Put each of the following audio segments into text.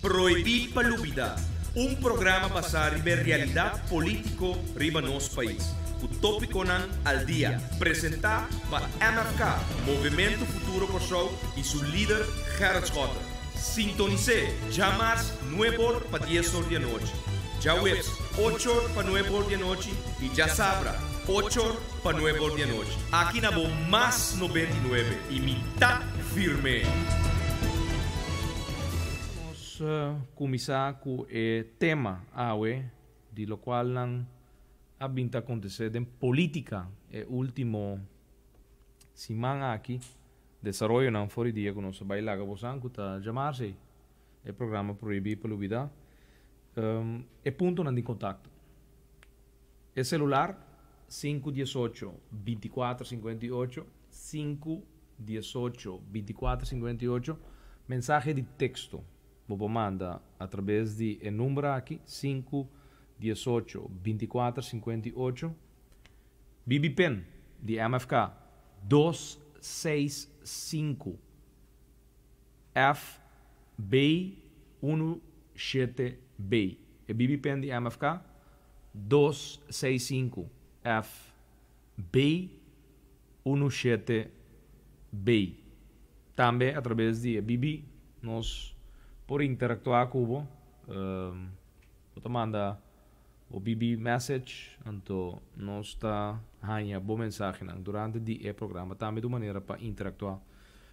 Prohibí pa Lubidá, un programa basá riba e realidat polítiko riba nos pais, ku tópikonan al dia, presentá pa MFK, Movementu Futuro Kòrsou, i su lider Gerrit Schotte. Sintonis'é djamars nueb'or pa dies'or di anochi, djaweps och'or pa nueb'or di anochi i djasabra och'or pa nueb'or di anochi. Aki na bo Mas 99 i mi ta firm'é! Nos kuminsá ku e tema awe di lokualnan a bin ta akontesé den polítika e último siman aki, desaroyonan for di dia ku nos a bai laga bosan ku ta djamarse e programa Prohibí pa Lubidá, e puntonan di kontakto. E selular, sinku diesocho, bintikuater sinkuenta i ocho, sinku diesocho, bintikuater sinkuenta i ocho, Mensahe di teksto bo por manda atrabes di e number aki, sinku diesocho, bintikuater sinkuenta i ocho. Bibi Pen di MFK, dos seis sinku FB unu shete B. E Bibi Pen di MFK, dos seis sinku FB unu shete B. Tambe atrabes di e Bibi nos por interaktuá ku bo. Bo ta manda bo Bibi message anto nos ta haña bo mensahenan durante di e programa. Tambe ta un manera pa interaktuá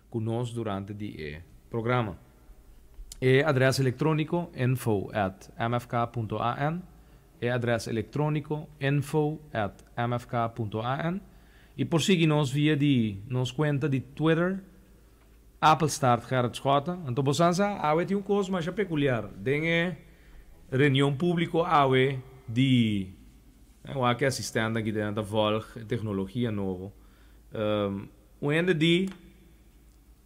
ku nos durante di e programa. E adrès elektróniko info at mfk punto an E adrès elektróniko info at mfk punto an I por sigui nos via di nos kuenta di Twitter Appelstaart Gerrit Schotte. Anto bo san sa awe tin un kos masha pekuliar den e reunion públiko awe di wak e asistèntnan ki ta vòlg e teknologia nobo. Un hende di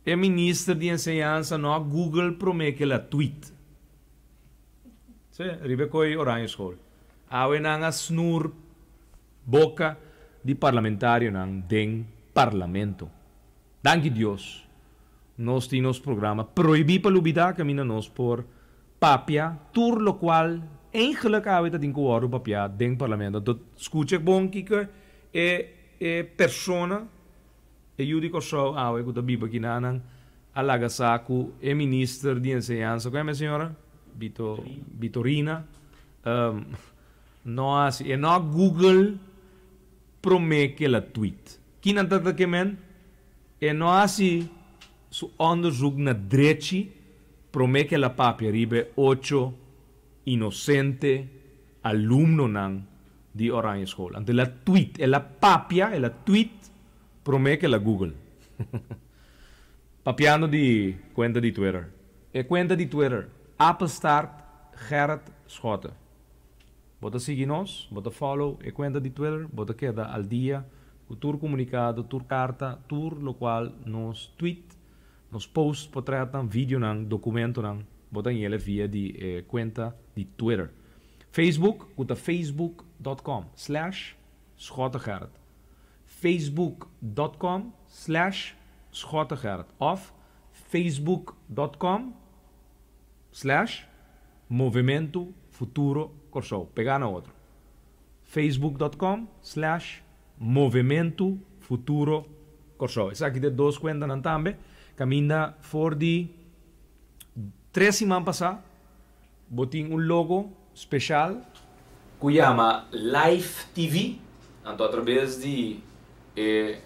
e minister di enseñansa no a google promé ke el a tweet. Sí, riba e koe Oranje School. Awe nan a snur boka di parlamentarionan den parlamento. Danki Dios nos tin nos programa Prohibí pa Lubidá kaminda nos por papia tur lokual eigenlik awe ta tin ku wòrdu papiá den parlamento. Anto skucha bon kiko e e persona E yu di Kòrsou awe ku ta biba kinanan a laga sa ku e minister di enseñansa, ku e señora? Bito, Bitorina, no a hasi, e no a google promé ke el a tweet. Kinan ta ta ke men? E no a hasi su onderzoek na drechi promé ke el a papia riba e ocho inosente alumnonan di Oranje School. Anto el a tweet, el a papia, el a tweet promé ke el a google. Papiando di kuenta di Twitter. E kuenta di Twitter, Appelstaart Gerrit Schotte. Bo ta sigui nos, bo ta follow e kuenta di Twitter, bo ta keda al dia ku tur komunikado, tur karta, tur lokual nos tweet, nos post potretnan, videonan, dokumentonan, bo ta hañ'el via di e kuenta di Twitter. Facebook ku ta facebook dot com slash schottegerrit facebook dot com slash schottegerrit òf facebook dot com slash Movementu Futuro Kòrsou pegá na otro facebook dot com slash Movementu Futuro Kòrsou esaki ta e dos kuentanan tambe kaminda for di tres siman pasá. Bo tin un logo special cu yama Live TV, anto atrabes di e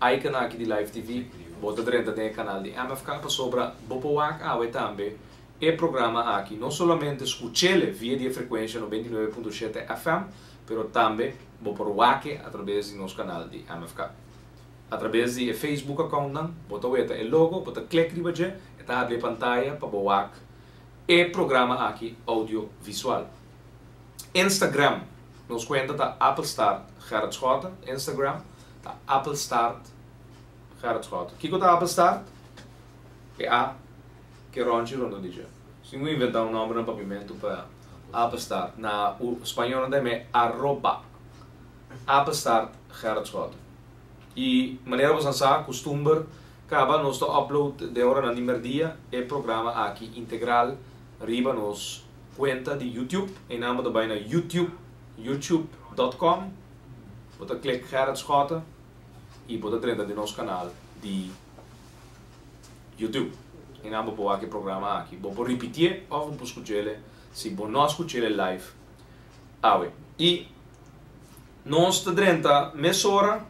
icon aki di Live TV bo ta drenta den e canal di MFK pasobra bo por wak awe tambe e programa aki, no solamente scuchele via di e frecuencia 99.7 FM, pero tambe bo por wak-e atrabes di nos canal di MFK. Atrabes di e Facebook accountnan bo ta weta e logo, bo ta click riba dje, e ta habri e pantaya pa bo wak e programa aki audio visual. Instagram, nos cuenta ta Appelstaart Gerrit Schotte, Instagram ta Appelstaart Gerrit Schotte. Kico ta Appelstaart? E A ke ronchi rondon di dje. Si mi inventa un nomber na papiamentu pa Appelstaart, na spañol nan ta yam'e arroba Appelstaart Gerrit Schotte. I manera boso a sa, kustumber Kaba nos ta upload den oranan di merdia e programa aki integral riba nos kuenta di YouTube. Einan bo ta bai na YouTube, youtube dot com, bo ta klik Gerrit Schotte i bo ta drenta den nos kanal di YouTube. Einan bo por wak e programa aki. Bo por ripitié òf bo por skuch'ele si bo no a skuch'ele live awe. I nos ta drenta mesora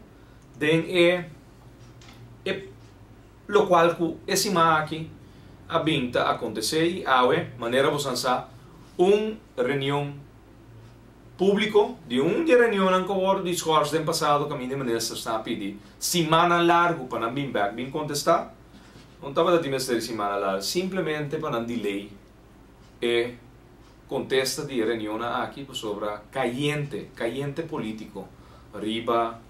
den e E lokual ku e siman aki a bin ta akontesé i awe, manera bosan sa, un reunion públiko di un di e reunionnan ku a wòrdu di skòrs den pasado kaminda e ministersnan a pidi simannan largu pa nan bin bèk bin kontestá. No tabata tin mester di simannan largu, simplemente pa nan delay e kontesta di e reunionnan aki pasobra kayente, kayente polítiko riba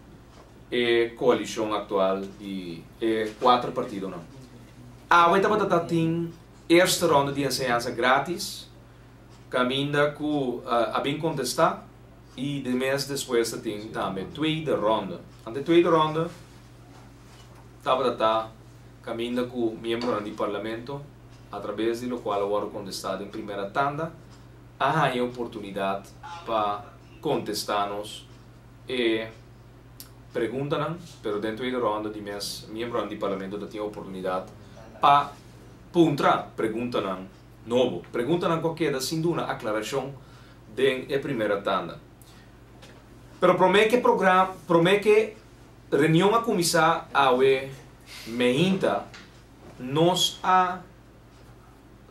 e koalishon aktual di e kuater partidonan. Awe tabata ta tin eerste ronde di enseñansa gratis kaminda ku a bin kontestá i de mes despues ta tin tambe tweede ronde. Ante tweede ronde tabata ta kaminda ku miembronan di parlamento atrabes di lokual a wòrdu kontestá den primera tanda a haña oportunidat pa kontestá nos e preguntanan, pero den tweede ronde di mes miembronan di parlamento ta tin oportunidad pa puntra preguntanan nobo, preguntanan cu a keda sin duna aclaracion den e primera tanda. Pero prome cu e program, prome cu e reunion a cuminsa awe meinta, nos a,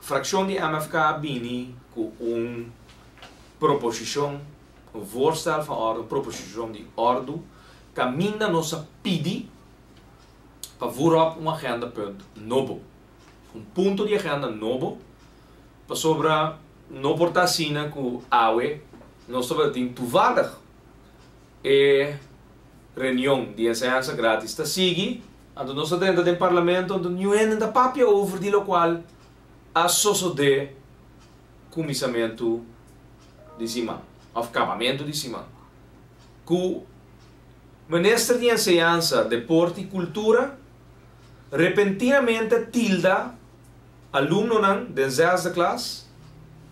fraccion di MFK a bini cu un proposicion Un voorstel van orde, un proposishon di òrdu, kaminda nos a pidi pa voer op un agendapunt nobo. Un punto di agenda nobo, pasobra no por ta asina ku awe nos tabata tin toevallig e reunion di enseñansa gratis ta sigui, anto nos ta drenta den parlamento, anto niun hende ta papia over di lokual a sosode kuminsamentu di siman òf kabamentu di siman ku Minister di Enseñansa, Deporte i Kultura repentinamente tilda alumnonan den zesde klas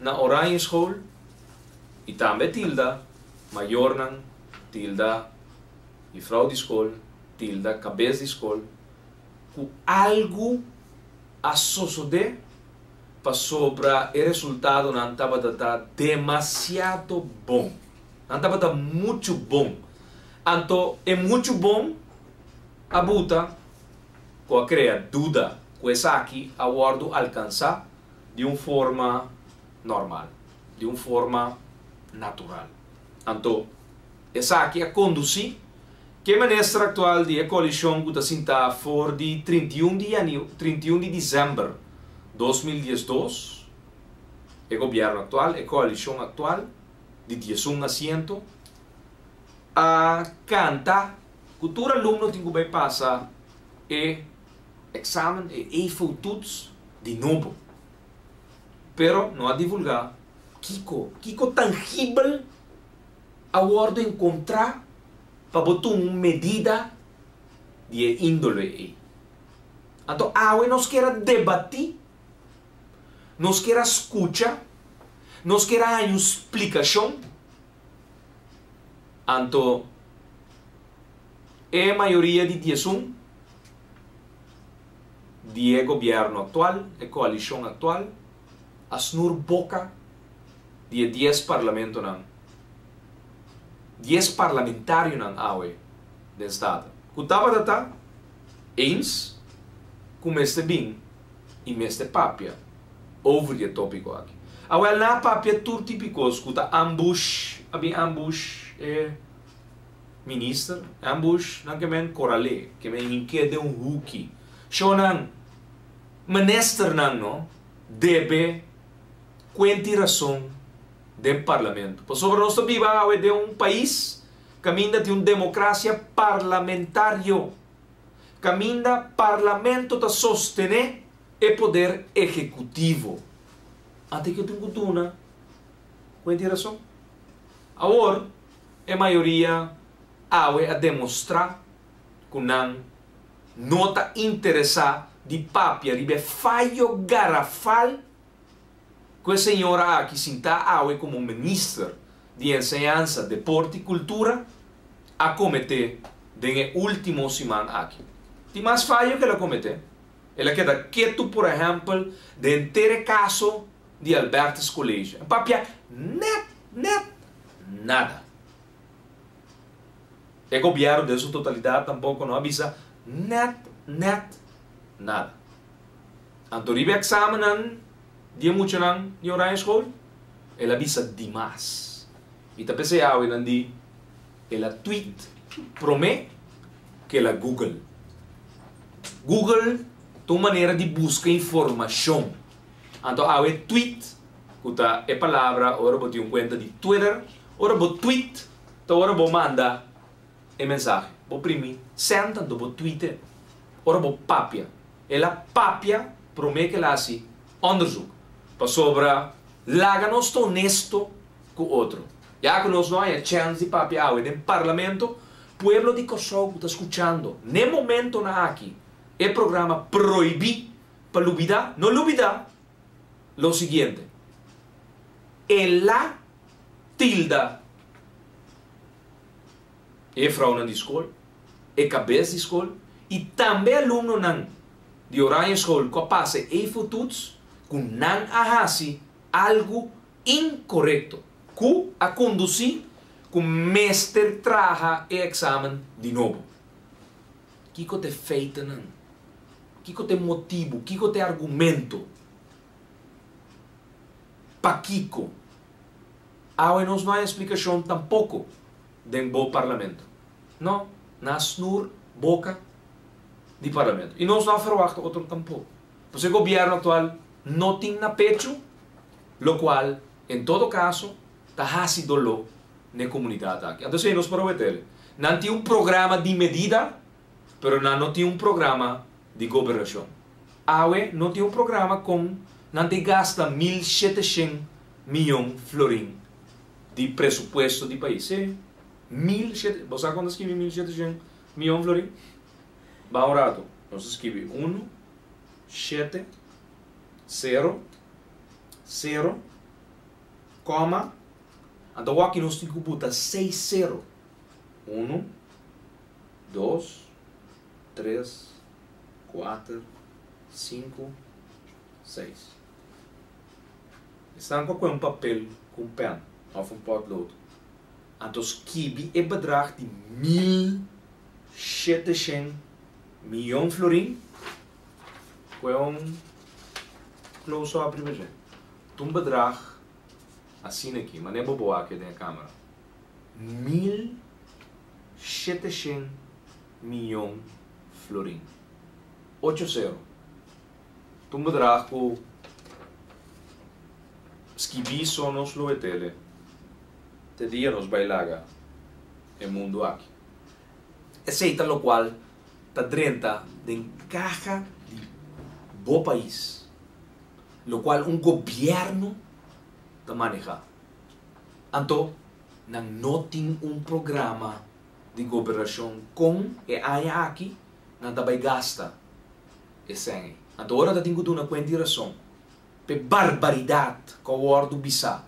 na Oranjeschool i tambe tilda mayornan, tilda jufrou di skol, tilda kabes di skol ku algu a sosodé pasobra e resultadonan tabata ta demasiado bon. Nan tabata muchu bon. Anto e muchu bon a buta ku a krea duda ku esaki a wòrdu alkansá di un forma normal, di un forma natural. Anto esaki a kondusí ku e minister aktual di e koalishon ku ta sintá for di 31 di 31 di desèmber 2012, e gobièrnu aktual, e koalishon aktual di 11 asiento, a kanta ku tur alumno tin ku bai pasa e eksamen, e EVO-toets, di nobo. Pero no a divulgá kiko, kiko tangibel a wòrdu enkontrá pa bo tuma un medida di e índole ei. Anto awe nos kier a debatí, nos kier a skucha, nos kier a haña un splikashon. Anto e mayoria di 11 di e gobièrnu aktual, e koalishon aktual, a snur boka di e 10 parlamentonan, 10 parlamentarionan awe den Staten, ku tabata ta eens ku mester bin i mester papia over di e topiko aki. Awel nan a papia tur tipikos ku ta ambush, a bin ambush e minister, ambush nan ke men koralé, ke men hink'é den un huki. Shownan, ministernan no debe kuenta i rason den parlamento. Pasobra nos ta biba awe den un pais kaminda tin un demokrasia parlamentario, kaminda parlamento ta sostené e poder ehekutivo. Ante ke tin ku duna kuenta i rason. Awor e mayoria awe a demostrá ku nan. no ta interesá di papia riba e fayo garafal ku e señora aki sintá awe komo minister di Enseñansa, Deporte i Kultura a kometé den e último siman aki. Tin mas fayo ku el a kometé. El a keda ketu por ehèmpel den henter e kaso di Albertus College. E papia nèt nèt nada. E gobièrnu den su totalidat tampoko no a bisa nèt nèt nada. Anto riba e eksamennan di e muchanan di Oranje School, el a bisa dimas. Mi ta p'esei awe nan di el a tweet promé ku el a google. Google ta un manera di buska informashon. Anto awe tweet, ku ta e palabra ora bo tin un kuenta di Twitter, ora bo tweet ta ora bo manda e mensahe. Bo primi send anto bo tweet e. Ora bo papia. El a papia promé ku el a hasi onderzoek. Pasobra laga nos ta honesto ku otro. Ya ku nos no haña chèns di papia awe den Parlamento, pueblo di Kòrsou ku ta skuchando n'e momentonan aki e programa Prohibí pa Lubidá, no lubidá lo siguiente, El a tilda e frounan di skol, e kabes di skol i tambe alumnonan di Oranje School ku a pasa e Eifeltoets ku nan a hasi algu inkorekto ku a kondusí ku mester traha e eksamen di nobo. Kiko ta e feitenan? Kiko ta e motibu? Kiko ta e argumento? Pakiko? Awe nos no haña splikashon tampoko den bo parlamento. No, nan a snur boka di parlamento. I nos no a ferwagt otro tampoko. Pasobra e gobièrnu aktual no tin na pechu, lokual en todo kaso ta hasi doló n'e komunidat aki. Anto esei nos por a wet'el. Nan tin un programa di medida, pero nan no tin un programa di gobernashon. Awe no tin un programa kon nan ta gasta 1700 miyon florin di presupuesto di pais. Sí, mil shete, bo sa kon ta skibi 1700 miyon florin? Ban un ratu, nos ta skibi unu, shete, sero, sero, kòma, anto awor aki nos tin ku buta seis sero, unu, dos, tres, kuater, sinku, seis. Esnan ku a kohe un papel ku un pèn òf un pòtlood, anto skibi e bedrag di 1700 mion florin, kohe un close-up riba dje. Ta un bedrag asina aki, manera bo bo wak den e kamera, 1700 mion florin. Ocho sero. Ta un bedrag ku skibí so nos lo wetele te dia nos bai laga e mundu aki. Esei ta lokual ta drenta den kaha di bo pais, lokual un gobièrnu ta manehá. Anto nan no tin un programa di gobernashon kon e aña aki nan ta bai gasta e sèn ei. Anto ora ta tin ku duna kuenta i rason p'e barbaridat ku a wòrdu bisá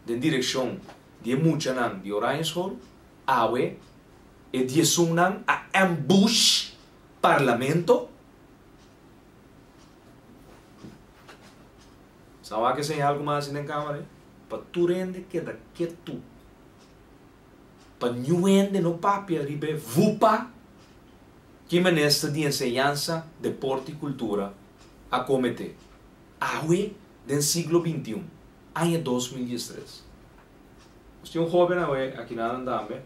den direkshon di e muchanan di Oranje School, awe e diesunnan a ambush parlamento. Sa wak e señal ku mi a hasi den kamera ei? Pa tur hende keda ketu. Pa niun hende no papia riba e vupa ki minister di Enseñansa, Deporte i Kultura a kometé awe den siglo 21, aña 2013. Nos tin un hóben awe akinanan tambe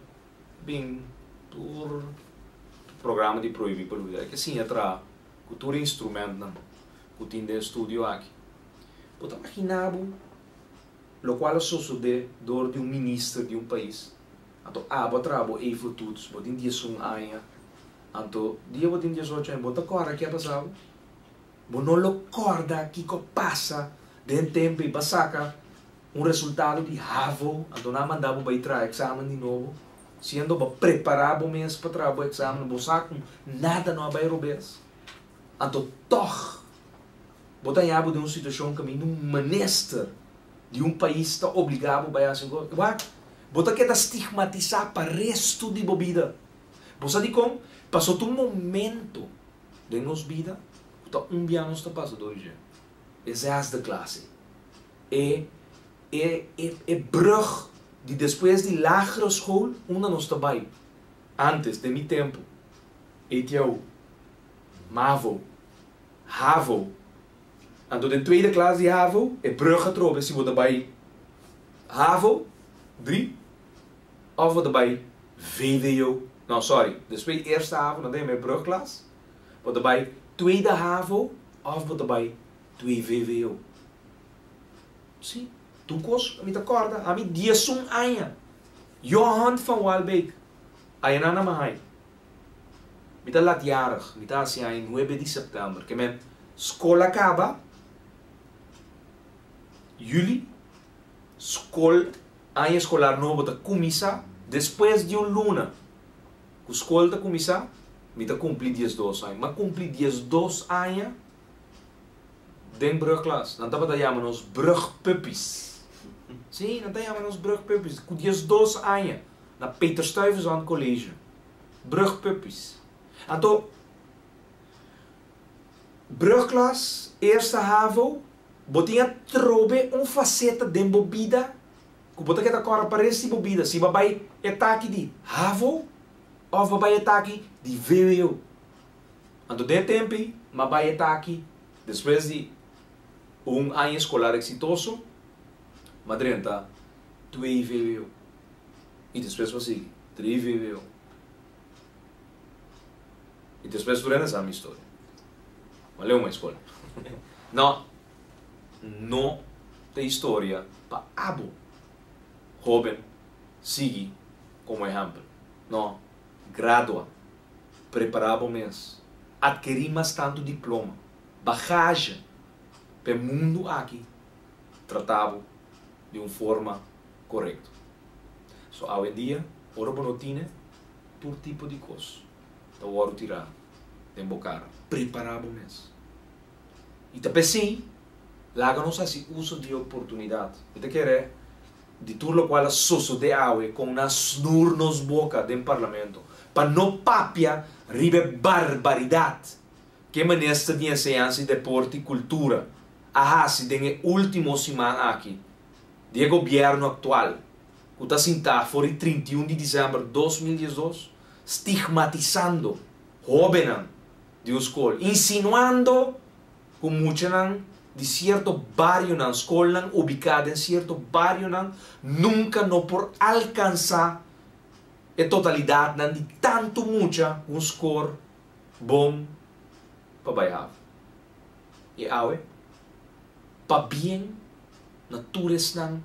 bin tur programa di Prohibí pa Lubidá. E ke siña traha ku tur e instrumentnan ku tin den e studio aki. Bo ta maginá bo lokual a sosodé dor di un minister di un pais? Anto abo a traha bo Eifeltoets, bo tin 11 aña, anto dia bo tin 18 aña bo ta kòrda ke a pasa bo? Bo no lo kòrda kiko a pasa den tempu i bo a saka un resultado di havo, anto nan a manda bo bai traha eksamen di nobo? Siendo bo a prepará bo mes pa traha bo eksamen, bo sa ku nada no a bai robes. Anto tòg bo ta haña bo den un situashon kaminda un minister di un pais ta obligá bo bai hasi un kos. Wak, bo ta keda stigmatisá pa restu di bo bida. Bo sa dikon? Pasobra ta un momento den nos bida ku ta un bia nos ta pasa dor di dje. E zesde klase. E e e e brug di despues di lagere school unda nos ta bai. Antes, den mi tempu, ETO, Mavo, Havo. Anto den tweede klas di Havo, e brug atrobe si bo ta bai Havo, drie, of bo ta bai vwo, no sorry, despues di eerste Havo nan ta yama e brugklas, bo ta bai tweede Havo of bo ta bai twee vwo. Si, tur kos mi ta kòrda, ami diesun aña, Johan van Walbeek, ayanan na Mahaai. Mi ta latjarig, mi ta hasi aña nuebe di sèptèmber, ke men skol a kaba yüli, skol, aña eskolar nobo ta kuminsá, despues di un luna ku skol ta kuminsá, mi ta kumpli diesdos aña. Mi a kumpli diesdos aña den brugklas, nan tabata yama nos brugpuppies. Sí, nan ta yama nos brugpuppies, ku diesdos aña na Peter Stuyvesant College. Brugpuppies. Anto, brugklas, eerste havo, bo tin a trobe un faceta den bo bida ku bo ta keda kòrda pa rest di bo bida, si bo a bai e taki di havo òf bo a bai e taki di vwo. Anto den e tempu ei, mi a bai e taki despues di un aña eskolar eksitoso, mi a drenta twee vwo. I despues bo sigui drie vwo. I despues tur hende sa mi historia. Ma leu un escola. No, no ta historia pa abo, hoben, sigui como ehempel. No, gradua, prepara bo mes, adkeri mas tantu diploma, bagage pa e mundu aki trata bo di un forma korekto. So awendia ora bo no tine tur tipo di kos ta wòrdu tirá den bo kara. Prepará bo mes. I ta p'esei laga nos hasi uso di e oportunidat. Mi ta kere di tur lokual a sosodé awe kon nan snur nos boka den parlamento pa no papia riba e barbaridat ku e minister di Enseñansa i Deporte i Kultura a hasi den e último siman aki di e gobièrnu aktual ku ta sintá for di 31 di desèmber 2012, stigmatisando hóbennan di un skol, insinuando ku muchanan di sierto barionan, skolnan ubiká den sierto barionan, nunka no por alkansá e totalidatnan di tantu mucha ku un skor bon pa bai haf. I awe, pabien na tur esnan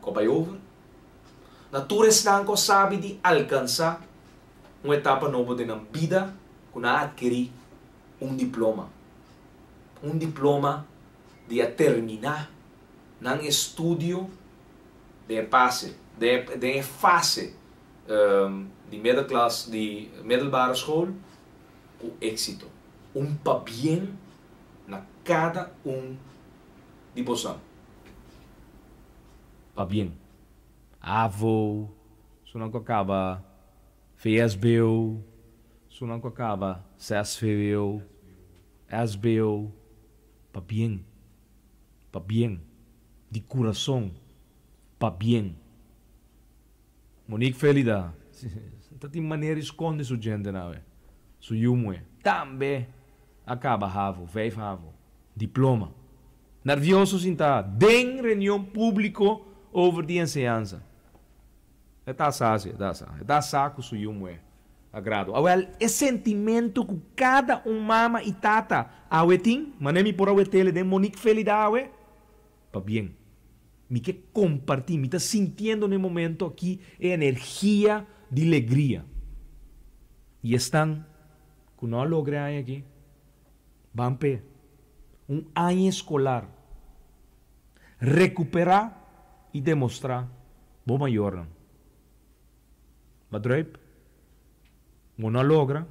ku a bai over, na tur esnan ku a sabi di alkansá un etapa nobo den nan bida ku nan a atkerí un diploma, un diploma di a terminá nan estudio den e pase, den e fase di middelklas, di middelbare school ku éksito. Un pabien na kada un di bosan. Pabien. Avo, sunan ku a kaba VSBO, sunan ku a kaba zes VWO, SBO, pabien. Pabien. Di kurason, pabien. Monique Felida, ta tin manera di skonde su djentenan awe. Su yu muhé tambe a kaba havo, vijf havo, diploma. Nervioso sinta den reunion públiko over di enseñansa. E ta sa si, e ta sa. E ta sa ku su yu muhé a gradua. Awèl, e sentimentu ku kada un mama i tata awe tin, manera mi por a wet'el den Monique Felida awe, Pabien. Mi ke kompartí, mi ta sintiendo na e momento aki e energia di legria. I esnan ku no a logra e aña aki, ban p'e. Un aña eskolar. Rekuperá i demostrá bo mayornan. B'a druip. Bo no a logra.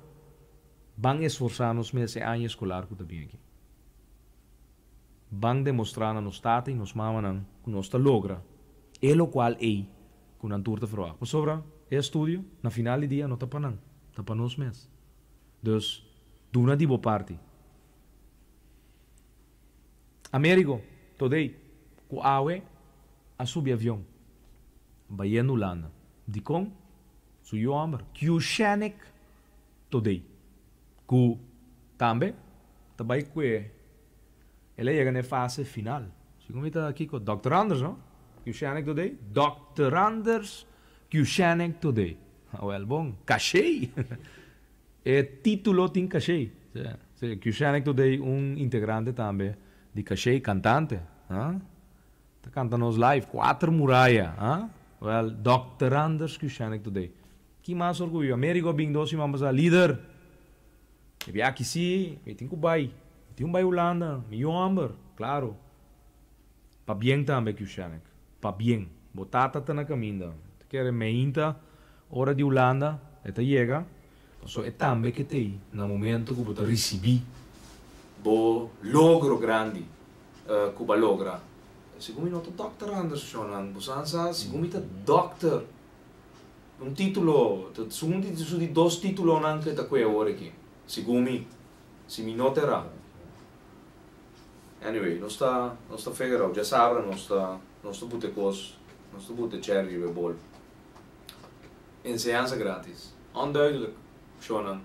Ban esforsá nos mes e aña eskolar ku ta bin aki. Ban demostrá na nos tata i nos mamanan ku nos ta logra e lokual ei ku nan tur ta ferwagt. Pasobra e estudio, na final di dia, no ta pa nan, ta pa nos mes. Dus, duna di bo parti. Amerigo, Todey, ku awe a subi avion bayendo Hulanda. Dikon? Su yu hòmber, Qshanik Todey, ku tambe ta bai kue el a yega na e fase final. Segun mi ta kiko? Dòkter Anders, no? Qshanik Todey? Dòkter Anders Qshanik Todey. Awèl bon, kashey! E título tin kashey. Sí, Qshanik Todey un integrante tambe di Kashey, kantante. Ta kanta nos live, Kuater Muraya. Wèl, Dòkter Anders Qshanik Todey. Ki mas orguyo. Amerigo a bin dos siman pasá, Lider! E biaha aki sí, mi tin ku bai. Mi tin ku bai Hulanda, mi yu hòmber. Klaro. Pabien tambe, Qshanik. Pabien. Bo tata ta na kaminda. Ta kere meinta ora di Hulanda e ta yega. Pasobra e tambe ke t'ei na momento ku bo ta risibí bo logro grandi ku bo a logra. Segun mi no ta dòkter Anders shonnan. Bo sa sa segun mi ta dòkter. Un título, ta segun di su di dos títulonan ku e ta kue awor aki. Segun mi. Si mi no ta erá. Anyway, nos ta nos ta figure out. Djasabra nos ta nos ta buta e kos, nos ta buta e cherry riba e bol. Enseñansa gratis. Onduidelijk, shownan.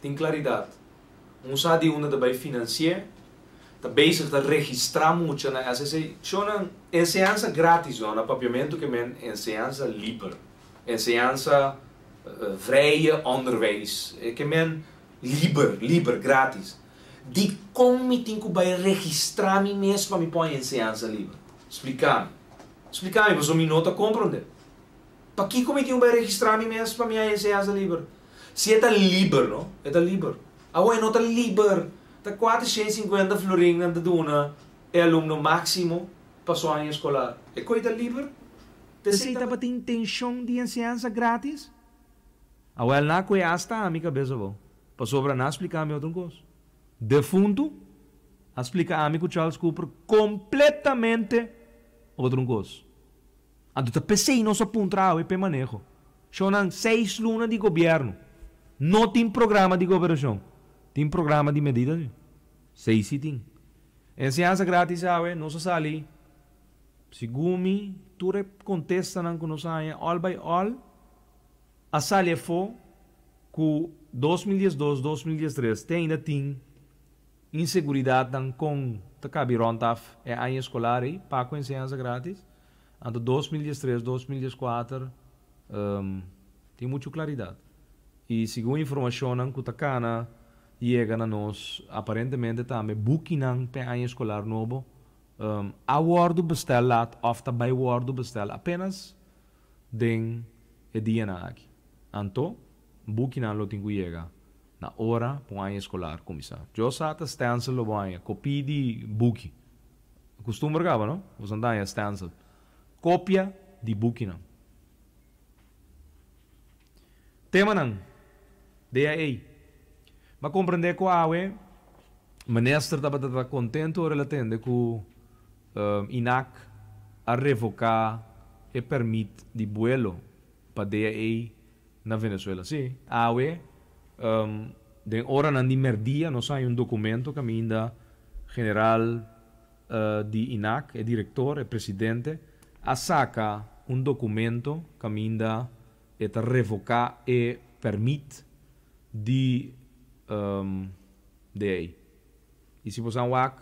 Tin klaridat. Un sa di unda ta bai finansi'é, ta bezig ta registrá mucha na SSA. Shownan, enseñansa gratis no, na papiamentu ke men enseñansa liber. Enseñansa vrije onderwijs. Ke men liber, liber, gratis. Dikon mi tin ku bai registrá mi mes pa mi por haña enseñansa liber? Splika mi. Splika mi, pasobra mi no ta komprondé. Pakiko mi tin ku bai registrá mi mes pa mi haña enseñansa liber? Si e ta liber, no? E ta liber. Awor e no ta liber. Ta 450 florin nan ta duna e alumno máksimo pa su aña eskolar. E koi ta liber? T'esei tabatin intenshon di enseñansa grátis? Awel na ku e asta ami kabes abou, pasobra nan a splika mi otro kos. Defuntu a splika ami ku Charles Cooper kompletamente otro kos. Anto ta p'esei nos a puntra awe p'e maneho. Shownan seis luna di gobièrnu no tin programa di goberashon, tin programa di medida si. Sei si tin. Enseñansa gratis awe nos a sali segun mi tur e kontestanan ku nos a haña all by all. A sali afó ku 2012, 2013 te ainda tin inseguridatnan kon ta kabi rònt af e aña eskolar ei pa ku enseñansa gratis. Anto 2013, 2014 tin muchu klaridat. I segun informashonnan ku ta kana yega na nos aparentemente tambe bukinan p'e aña eskolar nobo a wòrdu bestèl lat òf ta bai wòrdu bestèl apenas den e dianan aki. Anto, bukinan lo tin ku yega na ora pa un aña eskolar kuminsá. Djo sa ta stencil lo bo haña, kopí di buki. Kustumber kaba, no? Boso ta haña stencil. Kopia di bukinan. Temanan, DAE. M'a komprendé ku awe minister tabata ta kontentu ora el a tende ku INAC a revoká e pèrmit di buelo pa DAE na Venezuela. Sí, awe den oranan di mèrdia nos haña un dokumento kaminda general di INAC, e direktor, e presidente, a saka un dokumento kaminda e ta revoká e pèrmit di DAE. I si bosan wak,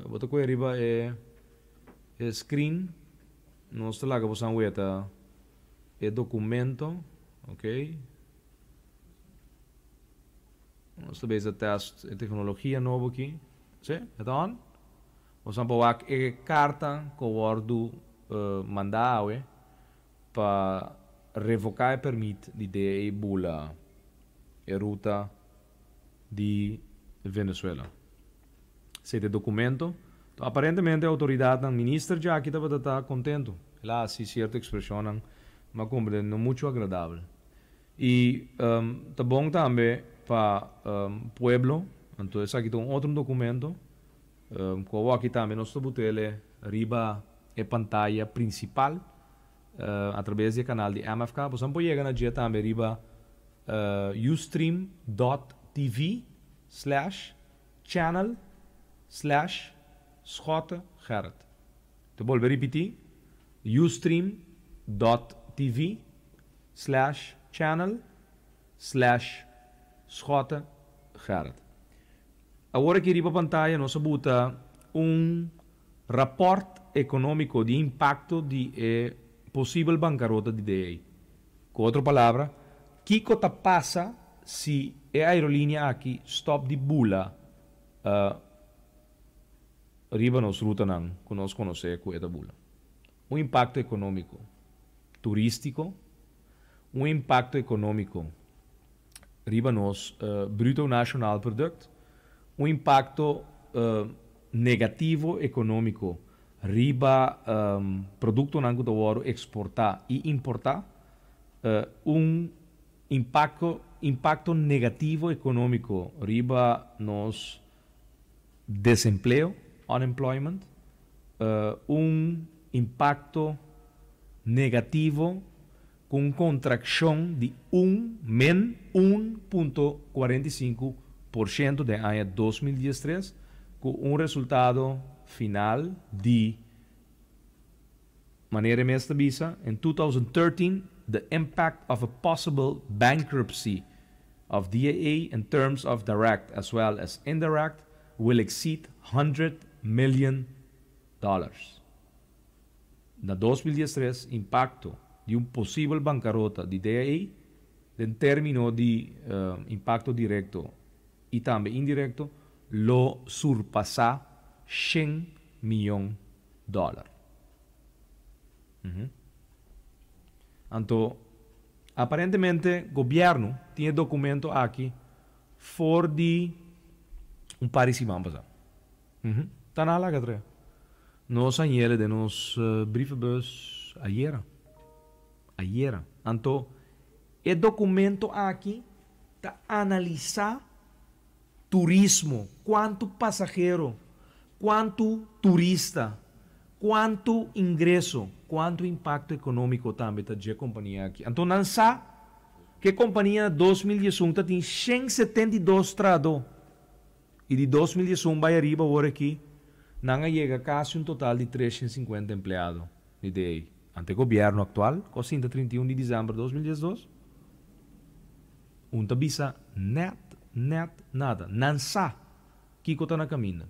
bo ta kohe riba e e screen, nos ta laga bosan weta e documento, ok. Nos ta bezig test e tecnologia nobo aki. Si, e ta on? Bosan por wak e carta cu a wordo manda awe pa revoca e permit di DEA bula e ruta di Venezuela. Sete documento. To aparentemente autoridadnan, minister djaki tabata ta contento. El a haci cierto expresionnan, ma comprende no mucho agradabel. I ta bon tambe pa pueblo, anto esaki ta un otro documento cu awor aki tambe nos ta butele riba e pantaya principal a traves di e canal di MFK. Boso por yega na dje tambe riba ustream dot tv slash channel slash Schotte Gerrit. Ta bolbe ripiti, ustream dot tv slash channel slash Schotte Gerrit. Awor aki riba pantaya nos a buta un raport economico di impacto di e posibel bancarota di DA. Cu otro palabra, kico ta pasa si e aerolinea aki stop di bula riba nos rutanan cu nos conoce cu e ta bula? Un impacto economico turistico, un impacto economico riba nos bruto nacional product, un impacto negativo economico riba productonan cu ta wordo exporta y importa, un impacto negativo economico riba nos desempleo, unemployment, un impacto negativo cu un contraccion di un min 1.45% den aña 2013, cu un resultado final di manera mes ta bisa, in 2013, the impact of a possible bankruptcy of DAA in terms of direct as well as indirect will exceed $100 million. Na 2013, impacto di un posibel bancarota di DAA, den termino di impacto directo y tambe indirecto, lo surpasa 100 miyon dollar. Anto, aparentemente, gobierno tin e documento aki for di un par di siman pasa. Ta na laga tre. Nos a hañ'é den nos brievenbus ayera. Ayera. Anto, e documento aki ta analisa turismo, cuanto pasahero, cuanto turista, cuanto ingreso, cuanto impacto economico tambe ta e compania aki. Anto, nan sa cu e compania 2001 tin 172 trahado. Y di 2001 bay ariba awor aki, nan a yega casi un total di 350 empleado di DA. Anto gobierno actual, cu 31 di december di 2012, no ta bisa net, net nada. Nan sa kico ta na caminda.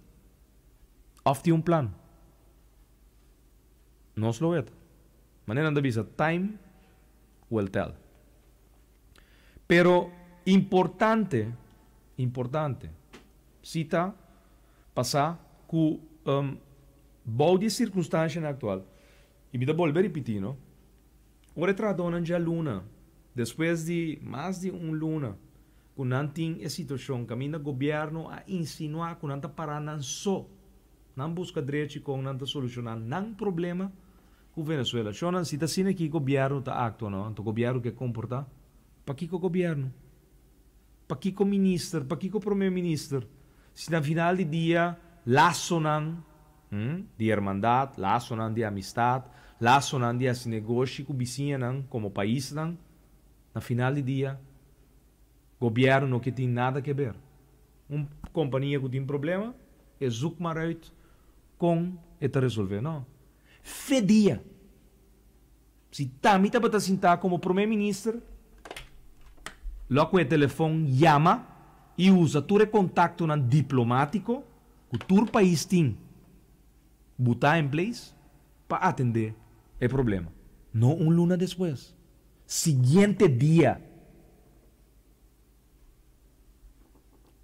Of tin un plan. Nos lo weta. Manera nan ta bisa, time will tell. Pero importante, importante, si ta pasa cu bou di circunstancia actual, y mi ta bolbe ripiti, no? Ora trahadonan dialuna, despues di mas di un luna, cu nan tin e situacion, caminda gobierno a insinua cu nan ta para nan so, nan busca derecho cu nan ta soluciona nan problema cu Venezuela. Shonan, si ta asina cu gobierno ta actua, no? Anto gobierno kier comporta? Pakico gobierno? Pakico minister? Pakico prome minister? Si na final di dia lasonan di hermandad, lasonan di amistad, lasonan di negoshi cu bisiñanan como paisnan, na final di dia gobierno no kier tin nada di haber. Un compania cu tin problema, e zoek maar uit con e ta resolve, no. Fe dia. Si t'ami tabata sinta como prome minister, logo e telefon yama y usa tur contactonan diplomatico cu tur pais tin buta in place pa atende e problema. No un luna despues. Siguiente dia.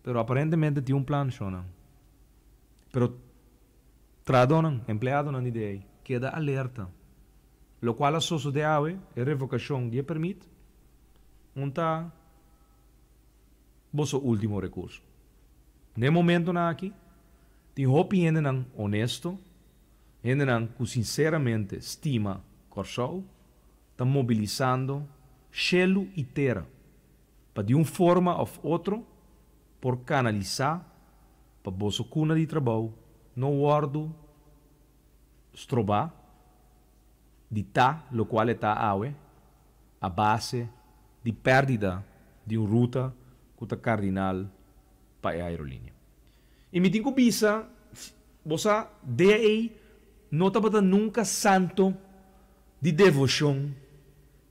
Pero aparentemente tin un plan, shonan. Pero trahadonan, empleadonan di DA, keda alerta. Locual a sucede awe, e revocacion di permit, no ta boso ultimo recurso. Na momentonan aki, tin hopi hendenan honesto, hendenan cu sinceramente stima Corsou, ta mobilisando. shelu i tera pa di un forma òf otro por kanalisá pa boso kuna di trabou no wòrdu strobá di ta lokual e ta awe a base di pèrdida di un ruta ku ta kardinal pa e aerolínea. I mi tin ku bisa bo sa DAA no tabata nunka santo di devoshon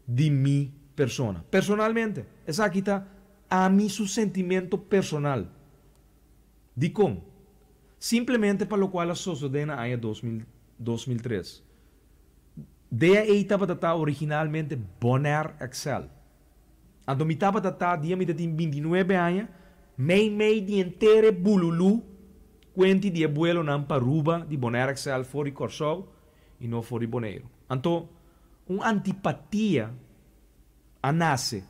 di mi persona. Personalmente, esaki ta ami su sentimento personal. Dikon? Simplemente pa lokual a sosodé na aña 2003. DAA tabata ta originalmente Bonaire Excel. Anto mi tabata ta dia mi ta tin 29 aña, mei mei di henter e bululú kuenti di e buelonan pa Aruba di Bonaire Excel for di Kòrsou i no for di Boneiru. Anto un antipatia a nase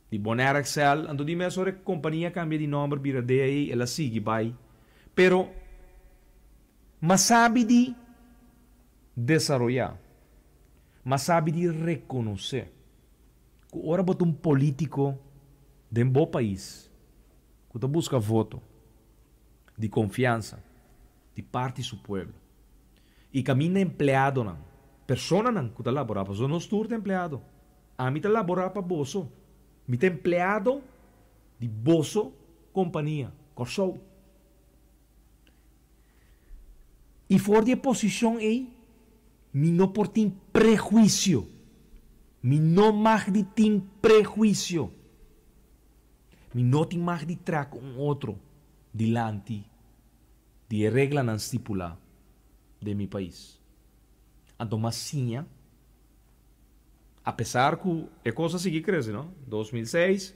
di Bonaire Excel, anto di mes ora e kompania kambia di nòmber bira DAA el a sigui bai. Pero m'a sabi di desaroyá, m'a sabi di rekonosé ku ora bo ta un polítiko den bo pais ku ta buska voto di konfiansa di parti su pueblo i kaminda empleadonan, personanan ku ta laborá pasobra nos tur ta empleado, ami ta laborá pa boso, mi ta empleado di boso kompania, Kòrsou. I for di e posishon ei mi no por tin prehuisio. Mi no mag di tin prehuisio. Mi no tin mag di traha ku un otro dilanti di e reglanan stipulá den mi pais. Anto mas siña, apesar ku e kos a sigui krese, no? 2006,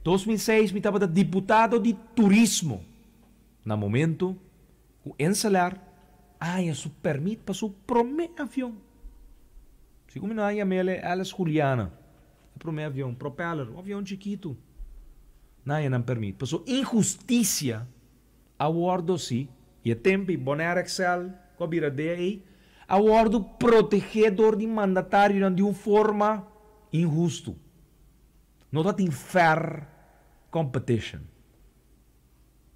2006 mi tabata diputado di turismo na momento ku Enselar a haña su pèrmit pa su promé avion. Segun mi no a yam'el Alice Juliana, e promé avion, propeller, un avion chikitu. Nan a haña nan pèrmit. Pasobra inhustisia a wòrdu si, i e tempu ei Bonaire Excel ku a bira DAE a wòrdu protegé dor di mandatarionan di un forma inhustu. No tabatin fair competition.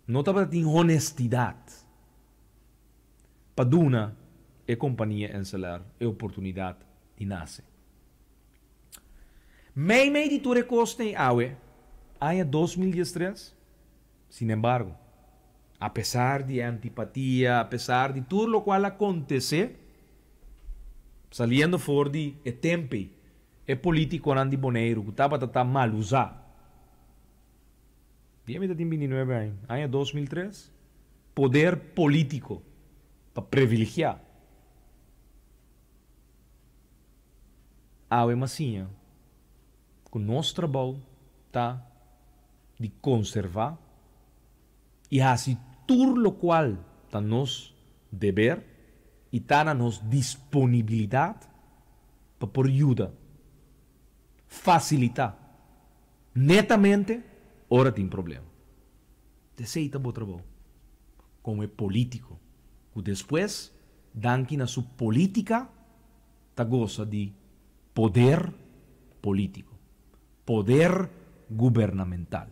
No tabatin honestidat pa duna e kompania Enselar e oportunidat di nase. Meimei di tur e kosnan ei awe, aña 2013, Sinembargo, apesar di e antipatia, apesar di tur lokual a kontesé, saliendo for di e tempe e polítikonan di Boneiru ku tabata ta mal usá. Dia mi ta tin 29 aña, aña 2003, poder polítiko pa privilegiá. Awe m'a siña ku nos trabou ta di konservá i hasi tur lokual ta nos deber i ta na nos disponibilidat pa por yuda fasilitá netamente ora tin problema. Esei ta bo trabou komo e polítiko ku despues danki na su polítika ta gosa di poder polítiko, poder gubernamental.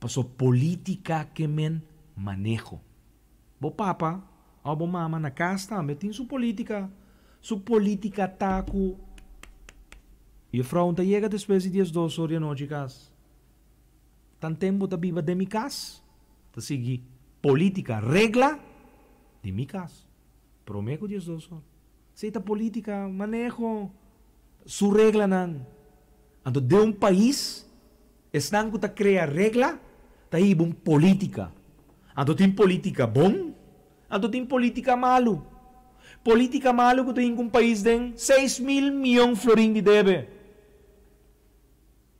Paso polítika ke men maneho. Bo papa òf bo mama na kas tambe tin su polítika. Su polítika ta ku juffrouw ta yega despues di 12 or di anochi kas. Tanten bo ta biba den mi kas, ta sigui polítika, regla di mi kas. Promé ku 12 or. Esei ta polítika, maneho, su reglanan. Anto den un pais, esnan ku ta krea regla ta hiba un polítika. Anto tin polítika bon, anto tin polítika malu. Polítika malu ku ta hinka un pais den 6000 mion florin di debe.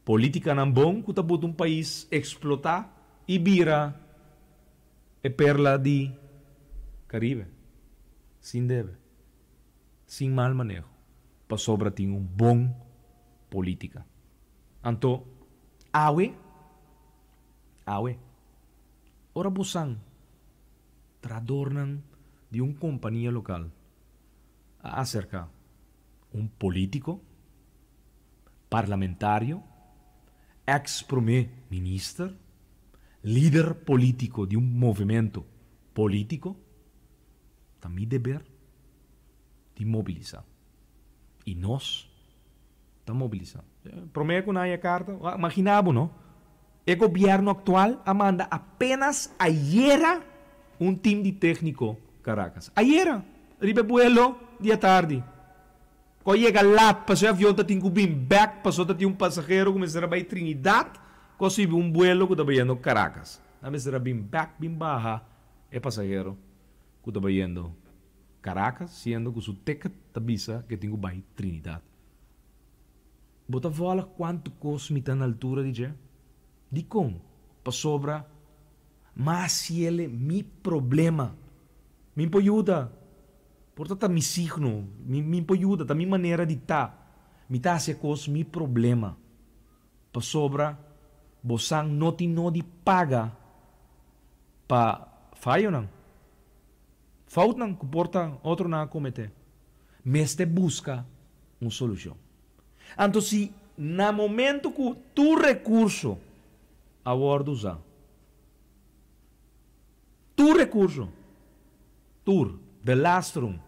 Polítikanan bon ku ta buta un pais eksplotá i bira e perla di Karibe, sin debe, sin mal maneho, pasobra tin un bon polítika. Anto, awe, awe, ora bosan, trahadornan di un kompania lokal, a aserká un polítiko. Parlamentario, ex prome minister, lider politico di un movimento politico, ta mi deber di mobilisa. Y nos ta mobilisa. Prome cu nan haya carta, imagina bo no, e gobierno actual a manda apenas ayera un team di tecnico Caracas. Ayera, riba e buelo di atardi. Cu a yega lat pasobra e avion ta tin cu bin bek pasobra ta tin un pasahero cu mester a bay Trinidad cu a subi un buelo cu ta bayendo Caracas. Nan mester a bin bek bin baha e pasahero cu ta bayendo Caracas siendo cu su ticket ta bisa cu e tin cu bay Trinidad. Bo ta vola cuanto cos mi ta na altura di dje? Dicon? Pasobra m'a haciele mi problema. Mi por yuda. Por ta ta mi signo, mi mi por yuda, ta mi manera di ta. Mi ta haci e cos mi problema. Pasobra bosan no tin no di paga pa fayonan, foutnan cu por ta otronan a comete. Mester busca un solucion. Anto si na momento cu tur recurso a wordo usa, tur recurso, tur, the last room,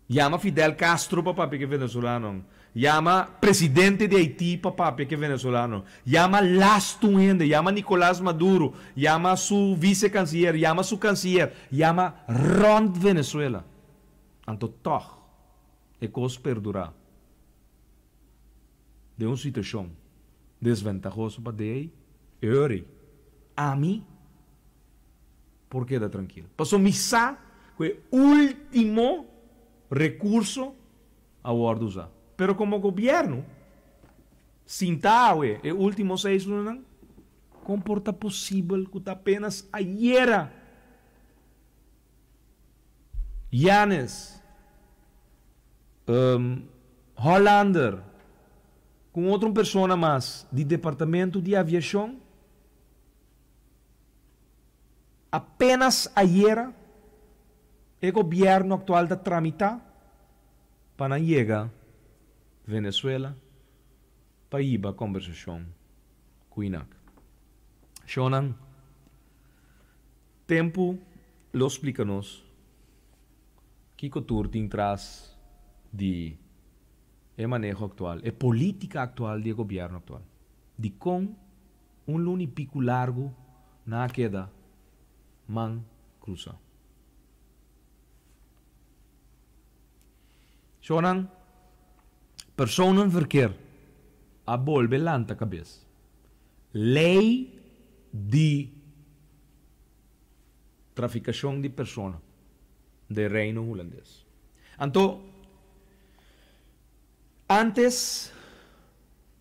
yama Fidel Castro pa papia cu e venezolanonan, yama presidente di Haiti pa papia cu e venezolanonan, yama last un hende, yama Nicolas Maduro, yama su vice canciller, yama su canciller, yama rond Venezuela. Anto tog e kos perdurá den un situashon desventahoso pa DA, e ora ei ami por keda trankil. Pasobra mi sa ku e último rekurso a wòrdu usá. Pero komo gobièrnu, sinta awe e último seis lunanan, kon por ta posibel ku ta apenas ayera Yanes, Hollander, ku un otro persona mas di Departamento di Aviashon, apenas ayera e gobièrnu aktual ta tramitá pa nan yega Venezuela pa hiba kombersashon ku INAC. Shonnan. Tempu lo splika nos kiko tur tin tras di e maneho aktual, e politika aktual di e gobièrnu aktual. Dikon un luna i piku largu nan a keda man krusa? Shownan, Personenverkeer a bolbe lanta kabes. Lei di. Trafikashon di persona den Reino Hulandes. Anto, antes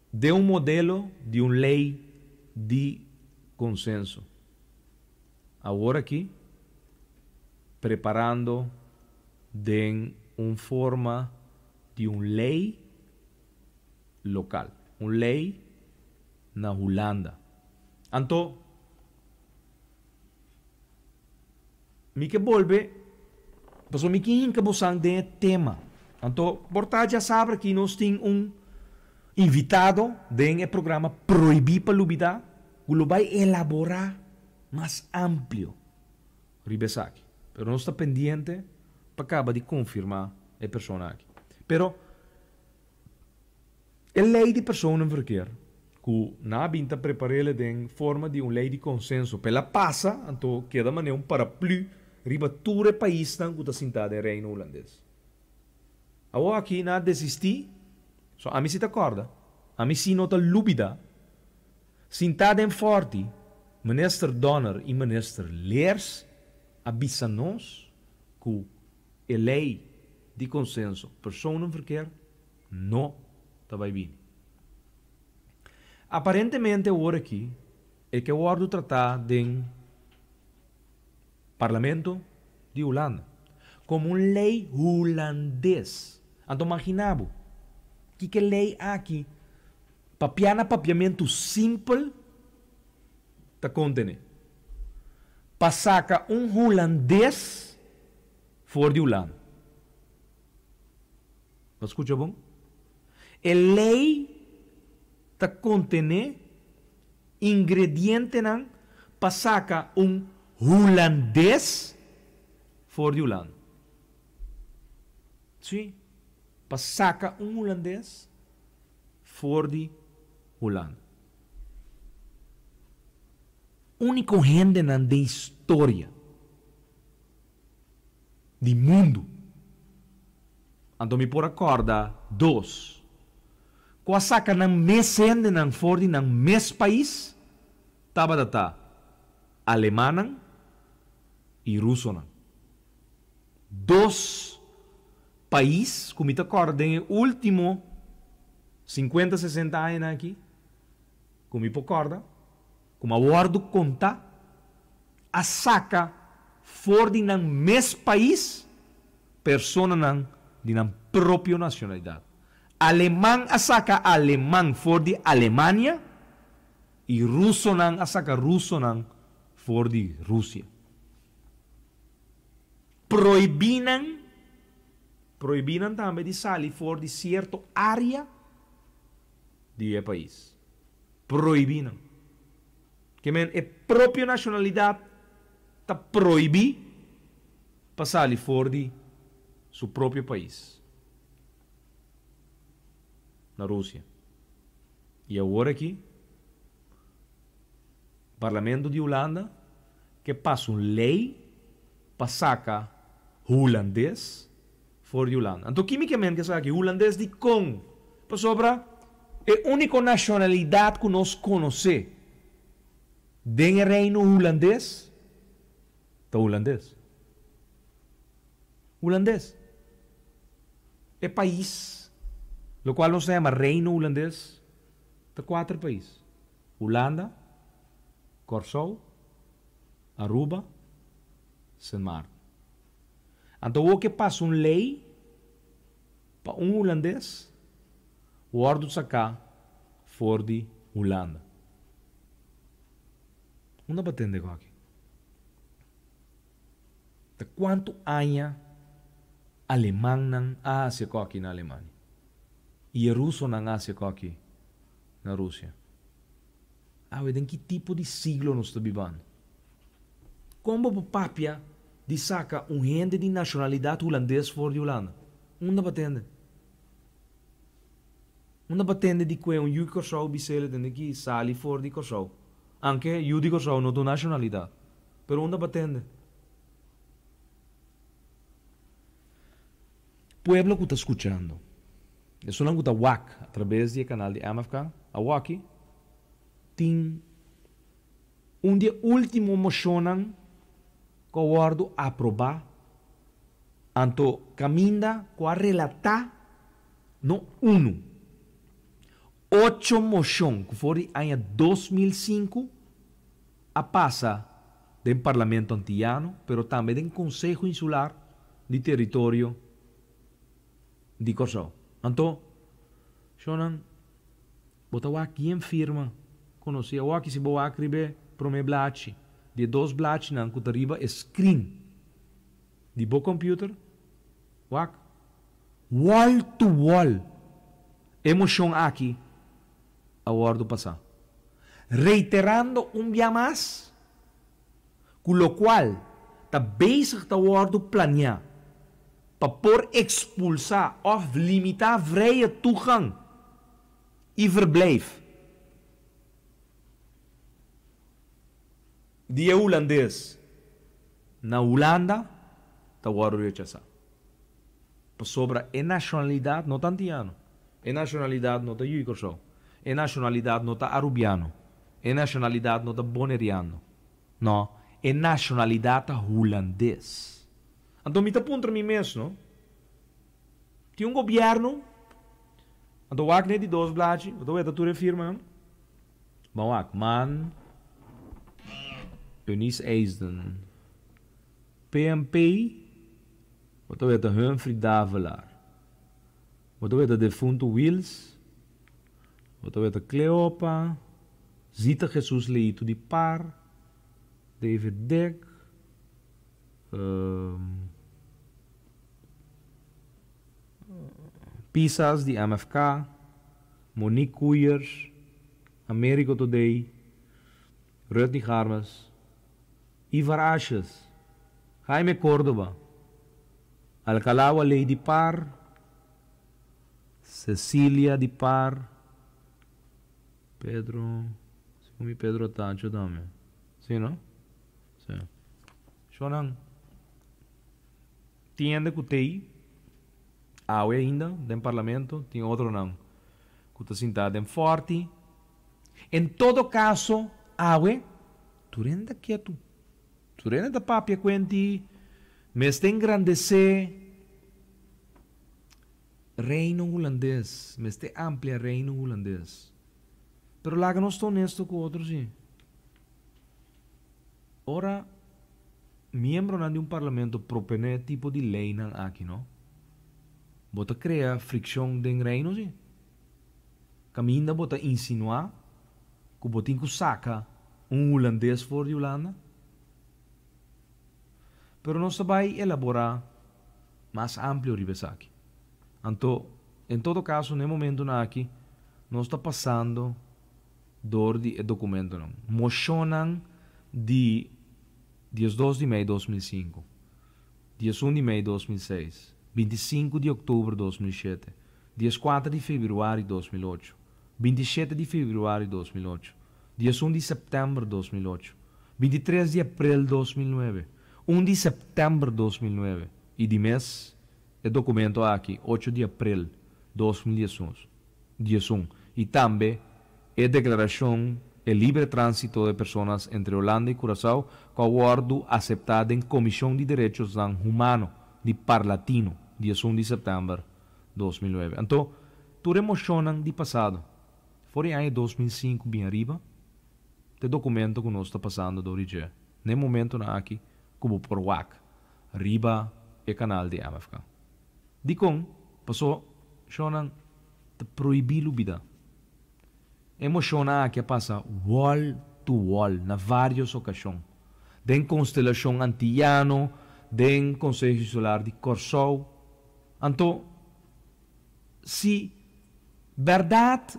den un modelo di un lei di konsenso. Awor aki preparando den un forma di un lei lokal, un lei na Hulanda. Anto. Mi ke bolbe, pasobra mi ke hinka bosan den e tema. Anto, por ta djasabra aki nos tin un invitado den e programa Prohibí pa Lubidá ku lo bai elaborá mas amplio riba esaki. Pero nos ta pendiente pa kaba di konfirmá e persona aki. Pero. E lei di personenverkeer ku nan a bin ta prepar'el den forma di un lei di konsenso p'el a pasa, anto keda manera un paraplü riba tur e paisnan ku ta sintá den Reino Hulandes. Awor aki nan a desistí, so ami si ta kòrda, ami si no ta lubidá, sintá den Fòrti, Minister Donner i Minister Leers a bisa nos ku e lei di konsenso personenverkeer no ta bai bini. Aparentemente awor aki e ke wòrdu tratá den Parlamento di Hulanda komo un lei hulandes. Anto magina bo kiko e lei aki papiá na papiamentu simpel ta kontené. Pa saka un hulandes for di Hulanda. Bo a skucha bon? E lei ta kontené ingredientenan pa saka un hulandes for di Hulanda. Sí, pa saka un hulandes for di Hulanda. Úniko hendenan den historia di mundu. Anto mi por a kòrda dos ku a saka nan mes hendenan for di nan mes pais tabata ta alemannan i rusonan. Dos pais ku mi ta kòrda den e último sinkuenta sesenta añanan aki ku mi por kòrda ku mi a wòrdu kontá a saka for di nan mes pais personanan di nan propio nacionalidad. Aleman a saka aleman for di Alemania y rusonan a saka rusonan for di Rusia. Prohibí nan, prohibí nan tambe di sali for di cierto area di e pais. Prohibí nan. Ke men e propio nashonalidat ta prohibí pa sali for di su propio pais, na Rusia. I awor aki Parlamento di Hulanda ke pasa un lei pa saka hulandes for di Hulanda. Anto ki mi ke men ke esaki? Hulandes dikon? Pasobra e úniko nashonalidat ku nos konosé den e Reino Hulandes ta hulandes. Hulandes. E pais, lokual nos ta yama Reino Hulandes, ta kuater pais, Hulanda, Kòrsou, Aruba, Sint Maarten. Anto awor ke pasa un lei pa un hulandes wòrdu saká for di Hulanda. Unda bo a tende ku aki? Ta kuantu aña alemannan a hasi ku aki na Alemania i e rusonan a hasi ku aki na Rusia? Awe den ki tipo di siglo nos ta bibando? Kon bo por papia di saka un hende di nashonalidat hulandes for di Hulanda? Unda bo tende? Unda bo tende di kue un yu di Kòrsou bis'el tende ki sali for di Kòrsou? Anke yu di Kòrsou no ta un nashonalidat, pero unda bo tende? Pueblo ku ta skuchando, esunnan ku ta wak atrabes di e kanal di MFK, awaki tin un di e último moshonnan ku a wòrdu aprobá, anto kaminda ku a relatá no unu, ocho moshon ku for di aña 2005 a pasa den Parlamento Antiyano, pero tambe den Konseho Insular di Teritorio di Kòrsou. Anto, shonnan, bo ta wak yen firma konosí. Awor aki si bo wak riba e promé blachi di e dos blachinan ku ta riba e screen di bo computer, wak wall to wall e moshon aki a wòrdu pasá. Reiterando un bia mas ku lokual ta bezig ta wòrdu planiá pa por ekspulsá òf limitá vrije toegang i verblijf di e hulandes na Hulanda ta wòrdu rechasá. Pasobra e nashonalidat no ta antiano, e nashonalidat no ta yu di Kòrsou, e nashonalidat no ta arubiano, e nashonalidat no ta boneriano. No, e nashonalidat ta hulandes. Anto mi ta puntra mi mes, no? Tin un gobièrnu, anto wak ne di dos blachi, bo ta weta tur e firmanan. Ban wak, Man, Eunice Eisden, PNP, Bo ta weta Humphrey Davelaar. Bo ta weta defuntu Wiels. Bo ta weta Cleopa, Zita Jesus Leito di Par, David Dick, Pisas di MFK. Monique Koeiers, Americo Today, Rudney Garmes, Ivar Asjes, Jaime Córdoba, Alcalá Ley di Par, Cecilia di Par, Pedro, segun Pedro Tacho tambe. Si, no? Si. Shonan, tin hende ku t'ei awe ainda den parlamento, tin otronan ku ta sintá den Fòrti. En todo kaso, awe tur hende ta ketu. Tur hende ta papia kuenti mester engrandesé Reino Hulandes, mester amplia Reino Hulandes. Pero laga nos ta honesto ku otro si. Ora miembronan di un parlamento proponé tipo di leynan aki no, bo ta krea frikshon den Reino si. Kaminda bo ta insinuá ku bo tin ku saka un hulandes for di Hulanda. Pero nos ta bai elaborá mas amplio riba esaki. Anto, en todo kaso na e momentunan aki nos ta pasando dor di e dokumentonan. Moshonnan di 12 di mei 2005, 11 di mei 2006, 25 di òktober 2007, 14 di febrüari 2008, 27 di febrüari 2008, 11 di sèptèmber 2008, 23 di aprel 2009, 1 di sèptèmber 2009 i di mes e dokumento aki 8 di aprel 2011 i tambe e deklarashon e libre tránsito de personas entre Holanda i Curaçao ku a wòrdu aseptá den Komishon di Derechosnan Humano di Parlatino 11 di sèptèmber 2009. Anto tur e moshonnan di pasado for di aña 2005 bin ariba ta e dokumento ku nos ta pasando dor di dje na e momentonan aki ku bo por wak riba e kanal di MFK. Dikon? Paso shonnan ta prohibí lubidá. E moshonnan aki a pasa wall to wall na vários okashon, den Konstelashon Antiyano, den Konseho Insular di Kòrsou. Anto, si bèrdat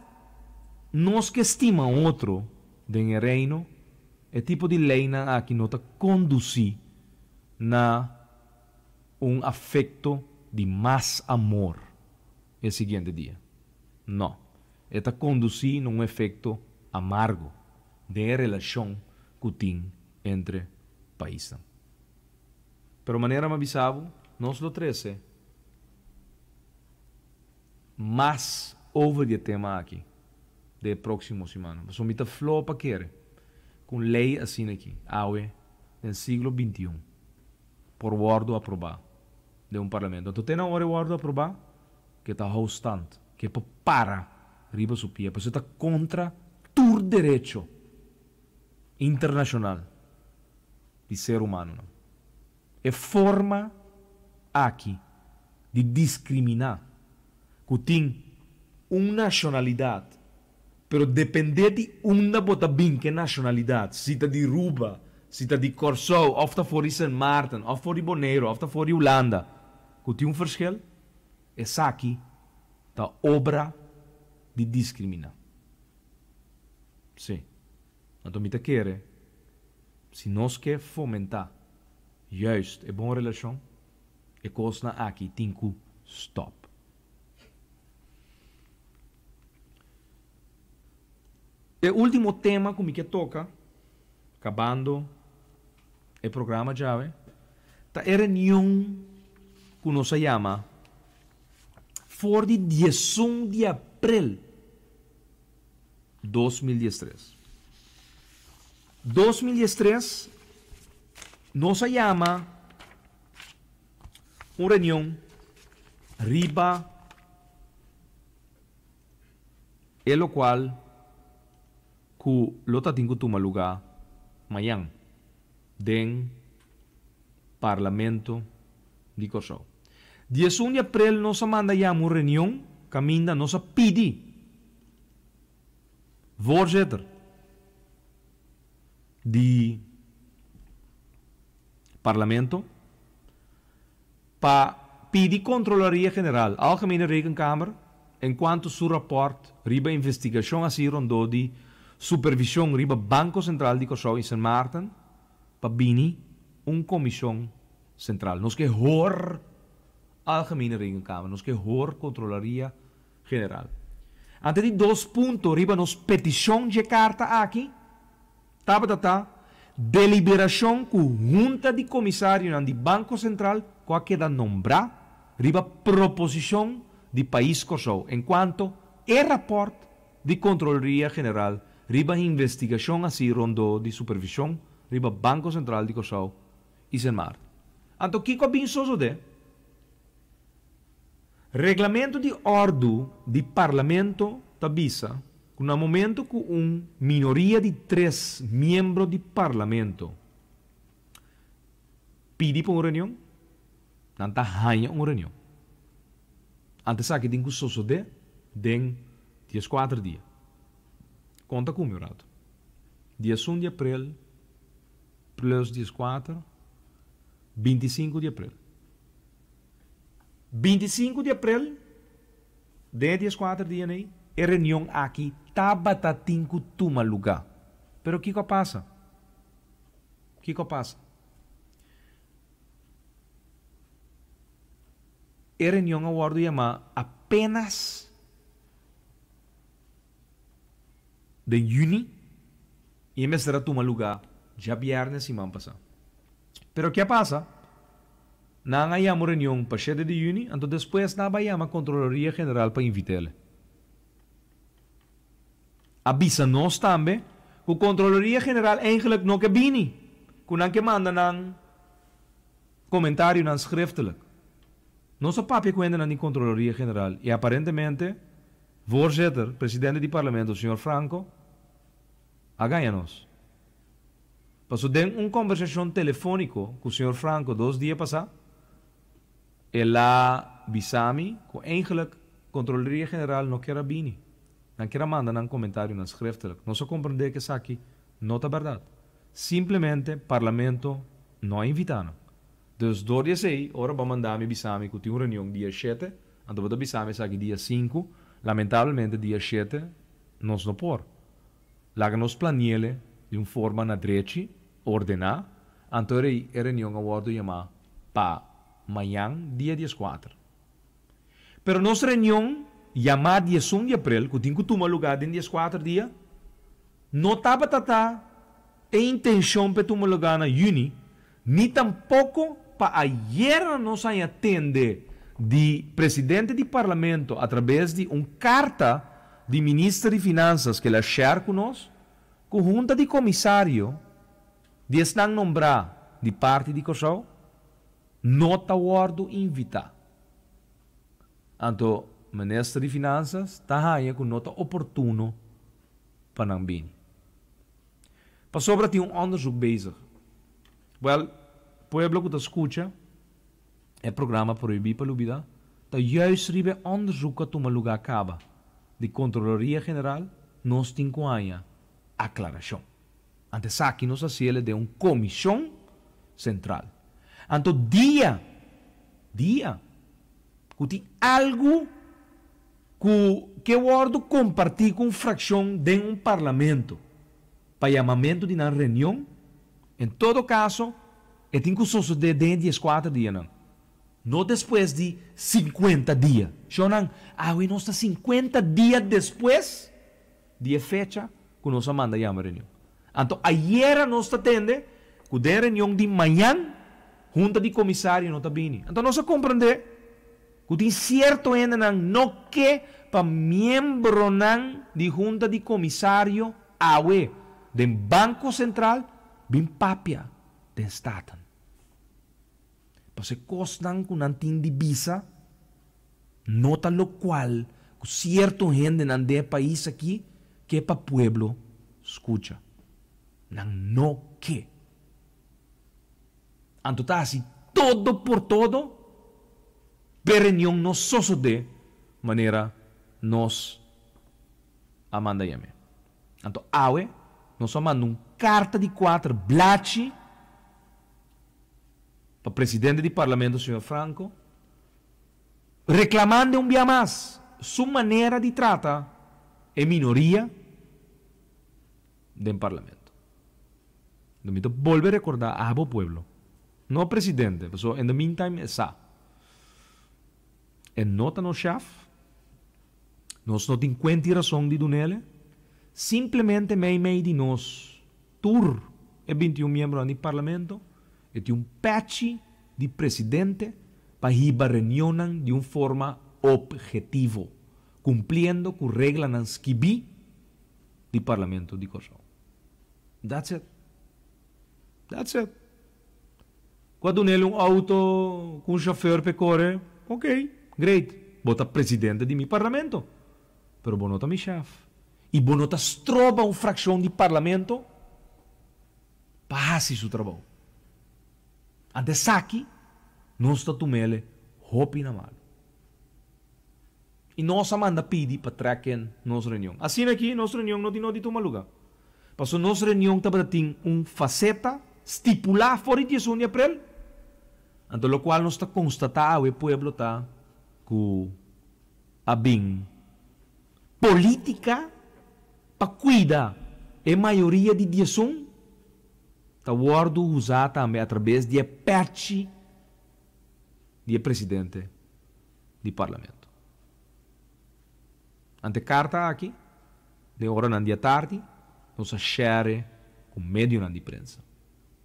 nos ke stima otro den e Reino, e tipo di leinan aki no ta kondusí na un afekto di mas amor e siguiente dia. No, e ta kondusí na un efekto amargo den e relashon ku tin entre paisnan. Pero manera mi a bisa bo, nos lo trese mas over di e tema aki den e próksimo simannan. Pasobra mi ta fló pa kere ku un lei asina aki awe den siglo bintiun por wòrdu aprobá den un parlamento. Anto te na ora e wòrdu aprobá, ke ta hou stand, ke por para riba su pia, pasobra e ta kontra tur derecho internashonal di ser humanonan. E forma aki di diskriminá ku tin un nashonalidat, pero dependé di unda bo ta bin ku e nashonalidat, si ta di Ruba, si ta di Kòrsou òf ta for di Sint Maarten òf for di Boneiru òf ta for di Hulanda, ku tin un verschil, esaki ta obra di diskriminá. Sí. Anto mi ta kere si nos ke fomentá juist e bon relashon, e kosnan aki tin ku stòp. E último tema ku mi ke toka, kabando e programa djawe, ta e reunion ku nos a yama for di 11 di aprel 2013. 2013 nos a yama un reunion riba e lokual ku lo ta tin ku tuma lugá mañan den Parlamento di Kòrsou. 11 di aprel nos a manda yama un reunion kaminda nos a pidi voorzitter di Parlamento pa pidi Controlaria General, Algemene Rekenkamer. enkuanto su rapòrt riba investigashon hasí rondó di supervishon riba Banko Sentral di Kòrsou i Sint Maarten pa bini un komishon sentral. Nos ke hor Algemene Rekenkamer, nos ke hor Kontrolaria General. Ante di dos punto riba nos petishon dje karta aki tabata ta deliberashon ku Hunta di Komisarionan di Banko Sentral ku a keda nombrá riba proposishon di Pais Kòrsou enkuanto e rapòrt di Kontroleria General riba investigashon hasí rondó di supervishon riba Banko Sentral di Kòrsou i Sint Maarten. Anto kiko a bin sosodé? Reglamento di òrdu di Parlamento ta bisa ku na momento ku un minoria di tres miembro di Parlamento pidi pa un reunion, nan ta haña un reunion. Anto esaki tin ku sosodé den dieskuater dia. Konta ku mi un ratu. Diesun di aprel plus dieskuater, bintisinku di aprel. 25 di aprel, den e dieskuater dia nei, e reunion aki tabata tin ku tuma lugá. Pero kiko a pasa? Kiko a pasa? E reunion a wòrdu yamá apenas den yüni i e mester a tuma lugá djabièrnè siman pasá. Pero ke a pasa? Nan a yama un reunion pa shete di yüni, anto despues nan a bai yama Kontroloria General pa invit'el. A bisa nos tambe ku Kontroloria General eigenlik no ke bini, ku nan ke manda nan komentarionan schriftelijk. Nos a papia ku hendenan di Kontroloria General i aparentemente Voorzitter, Presidente di Parlamento, señor Franco, a gaña nos. Paso den un kombersashon telefóniko ku señor Franco dos dia pasá, el a bisa mi ku eigenlik Kontroleria General no kier a bini. Nan kier a manda nan komentarionan schriftelijk. Nos a komprendé ku esaki no ta bèrdat. Simplemente Parlamento no a invitá nan. Dus dor di esei, ora bo a manda mi bisa mi ku tin un reunion dia shete, anto bo ta bisa mi esaki dia sinku, lamentablemente dia shete nos no por. Laga nos planiele di un forma na drechi, ordená, anto e e reunion a wòrdu yamá pa mañan dia dieskuater. Pero nos reunion yamá diesun di aprel, ku tin ku tuma lugá den dieskuater dia, no tabata ta e intenshon pa e tuma lugá na yüni, ni tampoko pa ayera nos haña tende di presidente di Parlamento atrabes di un karta di minister di Finansas ku el a share ku nos, ku hunta di komisario di esnan nombrá di parti di Kòrsou no ta wòrdu invitá. Anto minister di Finansas ta haña ku no ta oportuno pa nan bini. Pasobra tin un onderzoek bezig. Wèl, pueblo ku ta skucha e programa Prohibí pa Lubidá, ta juist riba e onderzoek ku a tuma lugá kaba di Kontroloria General nos tin ku haña aklarashon. Anto esaki nos hasiel den un komishon sentral. Anto dia, dia ku tin algu ku ke wòrdu kompartí ku un frakshon den un parlamento pa yamamentu di nan reunion, en todo kaso e tin ku sosodé den e dieskuater dianan, no despues di sinkuenta dia. Shonnan, awe nos ta sinkuenta dia despues di e fecha ku nos a manda yama reunion. Anto ayera nos ta tende ku den reunion di mañan hunta di komisario no ta bini. Anto nos a komprendé ku tin sierto hendenan no ke pa miembronan di hunta di komisario awe den Banko Sentral bin papia den Staten. Pasobra e kosnan ku nan tin di bisa no ta lokual ku sierto hendenan den e pais aki ke pa pueblo skucha. Nan no ke. Anto ta hasi todo por todo p'e reunion no sosodé manera nos a manda yam'é. Anto awe nos a manda un karta di kuater blachi pa presidente di parlamento señor Franco reklamand'e un bia mas. su manera di trata e minoria den parlamento. Mi ta bolbe rekordá abo pueblo, no presidente, so in the meantime e sa. E no ta nos chef, nos no tin kuenta i rason di dun'ele, simplemente mei mei di nos tur e 21 miembronan di parlamento e tin un pèchi di presidente pa hiba reunionnan di un forma obhetivo, kumpliendo ku reglanan skibí di Parlamento di Kòrsou. That's it. That's it. Ku a dun'el un outo ku un shofèr p'e kore, ok, great, bo ta presidente di mi parlamento, pero bo no ta mi shèf i bo no ta stroba un frakshon di parlamento pa hasi su trabou. Ante esaki nos ta tum'el hopi na malu. I nos a manda pidi pa trek in nos reunion. Asina aki nos reunion no tin nodi tuma luga. Pasobra nos reunion tabata tin un faseta stipulá for di 11 di aprel. Anto lokual nos ta konstatá awe pueblo ta ku a bin polítika pa kuida e mayoria di 11 ta wòrdu usá tambe atrabes di e pèchi di e presidente di parlamento. Ante karta aki, den oranan di atardi, nos a share ku medionan di prensa.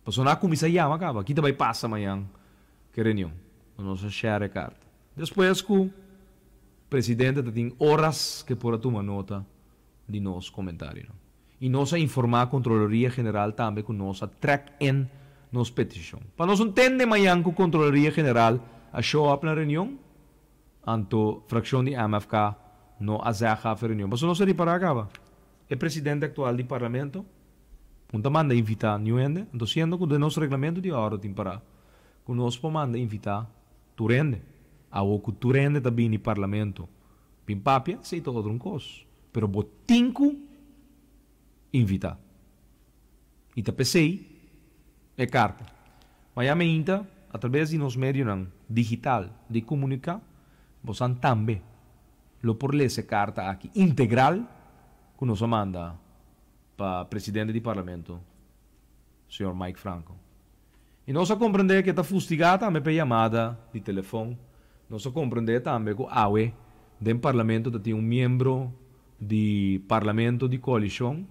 Pasobra nan a kuminsá yama kaba, ki ta bai pasa mañan ku e reunion? Nos a share e karta. Despues ku presidente ta tin oras ku e por a tuma nota di nos komentarionan. I nos a informá Kontroloria General tambe ku nos a trèk in nos petishon. Pa nos un tende mañan ku Kontroloria General a show up na reunion, anto frakshon di MFK no a zèg af e reunion. Pasobra nos a ripará kaba, e presidente aktual di Parlamento un ta manda invitá niun hende, anto siendo ku den nos reglamento di òrdu tin pará ku nos por manda invitá tur hende. Awor ku tur hende ta bini Parlamento bin papia, esei ta otro un kos. Pero bo tin ku invitá. I ta p'esei e karta. Maña meinta, atrabes di nos medionan digital di komuniká, bosan tambe lo por lesa e karta aki integral ku nos a manda pa presidente di Parlamento, señor Mike Franco. I nos a komprendé ku e ta fustigá tambe pa e yamada di telefon. Nos a komprendé tambe ku awe den Parlamento ta tin un miembro di Parlamento di koalishon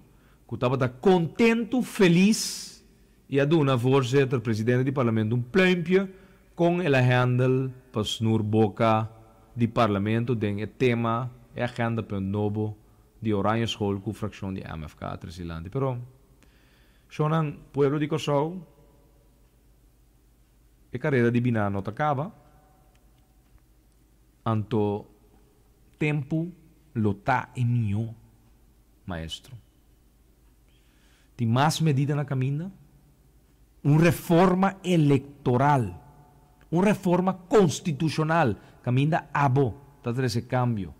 ku tabata kontentu, felis i a duna voorzitter, presidente di Parlamento, un pluimpje kon el a handle pa snur boka di Parlamento den e tema, e agendapunt nobo di Oranje School ku frakshon di MFK a trese dilanti. Pero, shownan, pueblo di Kòrsou, e karera di biná no ta kaba, anto tempu lo ta e mihó maestro. Tin mas medida na kaminda, un reforma elektoral, un reforma konstitushonal kaminda abo ta trese kambio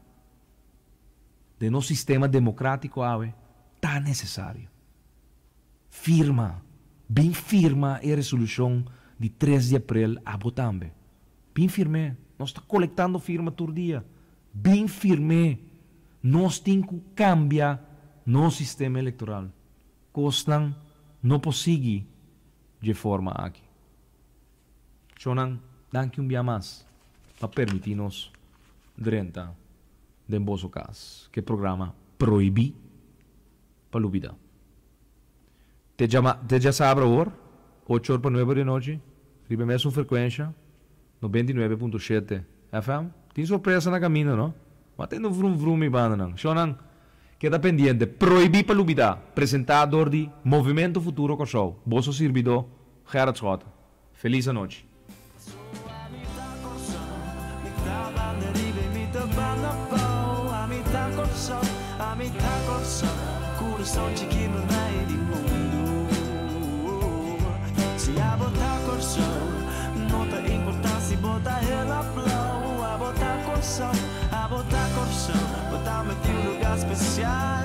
den nos sistema demokratiko awe ta nesesario. Firma, bin firma e resolushon di 3 di aprel abo tambe. Bin firm'é, nos ta kolektando firma tur dia. Bin firm'é, nos tin ku kambia nos sistema elektoral. Kosnan no por sigui dje forma aki. Shownan, danki un bia mas pa permití nos drenta den boso kas ku e programa Prohibí pa Lubidá. Te dja te djasabra awor, 8 or pa 9 di anochi, riba e mesun frekuensha, 99.7 FM. Tin sorpresa na kaminda, no? Ma tende un vrum vrum mi bandanan. Shownan, keda pendiente. Prohibí pa Lubidá, presentá dor di Movementu Futuro Kòrsou. Boso sirbidó, Gerrit Schotte. Felis anochi. Mi ta banda riba i mi ta banda abou. Ami ta Kòrsou, ami ta Kòrsou. Kurason chikí mas rei di mundu. Si abo ta Kòrsou, no ta importá si bo ta hel òf blou. Abo ta Kòrsou, abo ta Kòrsou. Bo ta meti un lugá spesial.